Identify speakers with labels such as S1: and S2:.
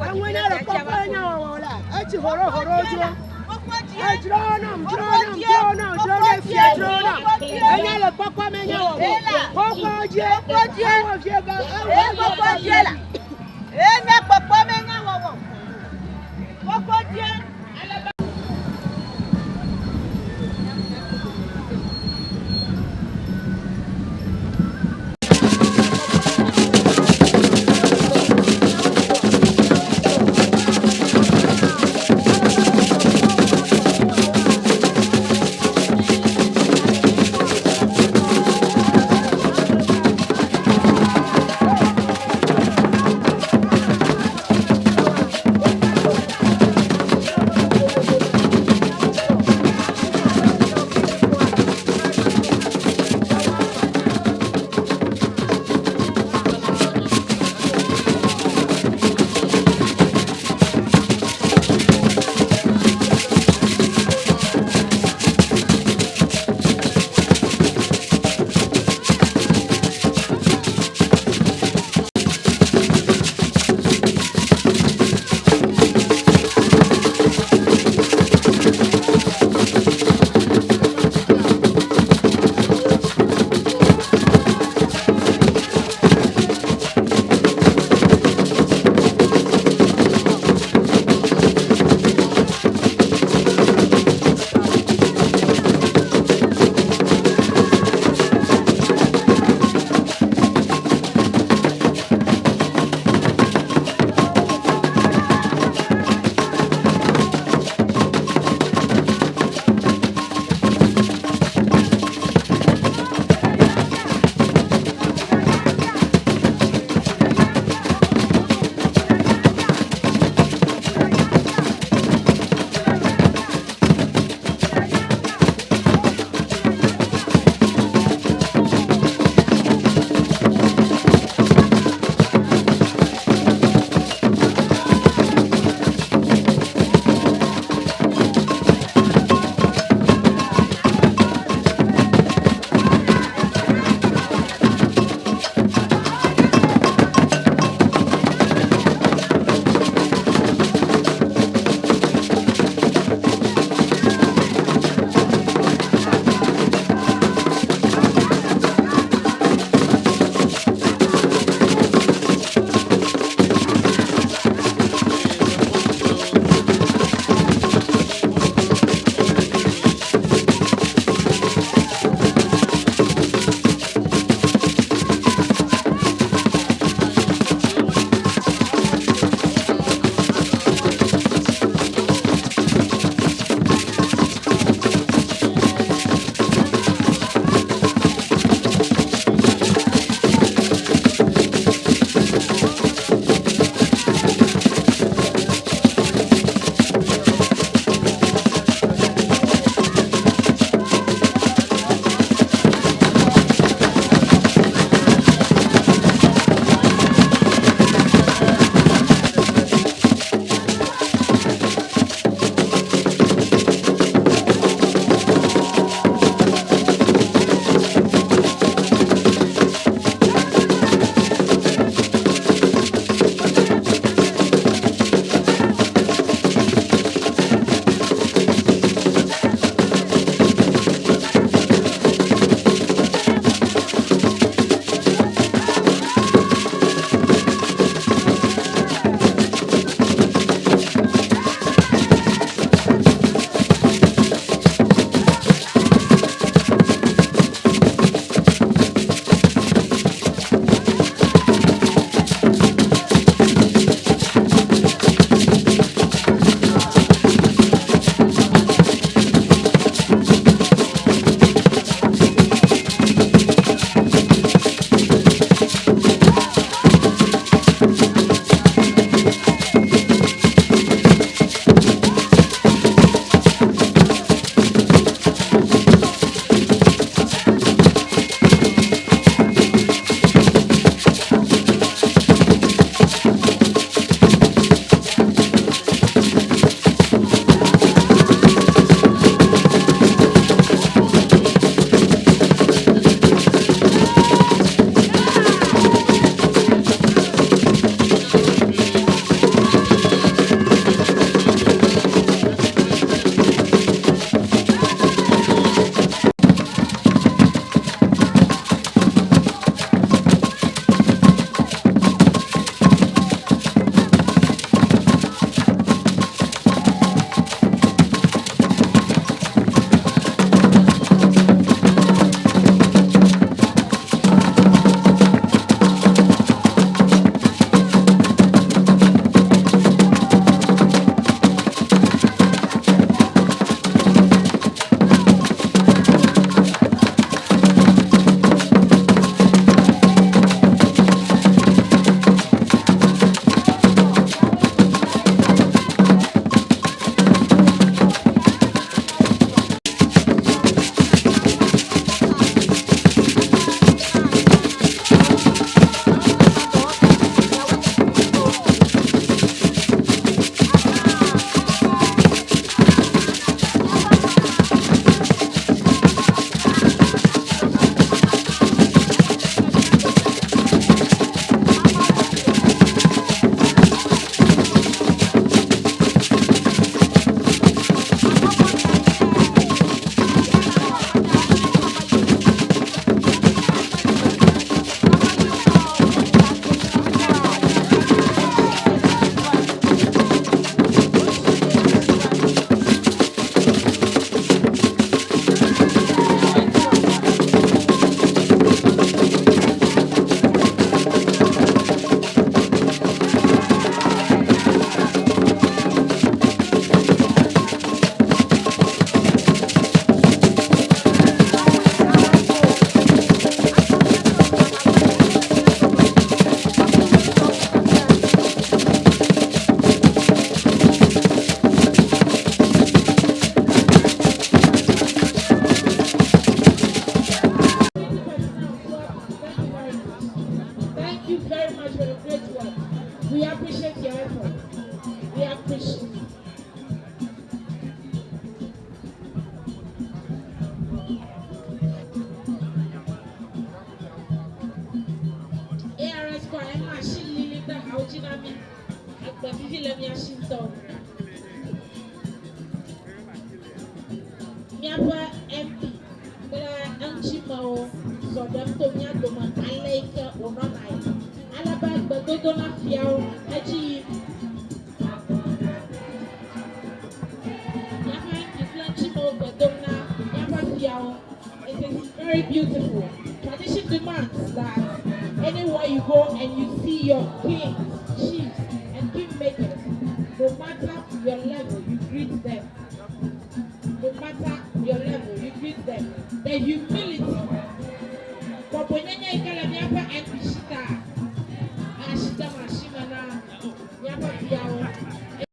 S1: Eŋue le kpɔkpɔ nya wɔwɔ la, etsi horohoro dzro. Edzro nam, dzro nam, dzro nam, dzro ne fia dzro nam. Enya le kpɔkpɔ me nya wɔwɔ. Kpɔkpɔ dzi, ewɔ fie ba, ewɔ fie ba.
S2: Enya kpɔkpɔ me nya wɔwɔ. Kpɔkpɔ dzi.
S3: appreciate your effort. We appreciate. ARS choir ema asi lili ɖe hawo dzi na mi. Agbe vivi le mia si ŋutɔ. Míaƒe MP kple eŋutimewo zɔ ɖem to mía dome ale yi ke wònɔna yi. Ale be gbedodo na fiawo edzi yim. Míaƒe MP kple eŋutimewo gbe dom na míaƒe fiawo. It is very beautiful. Tradition demands that anywhere you go and you see your kings, chiefs, and kingmakers, no matter your level, you greet them. No matter your level, you greet them. The humility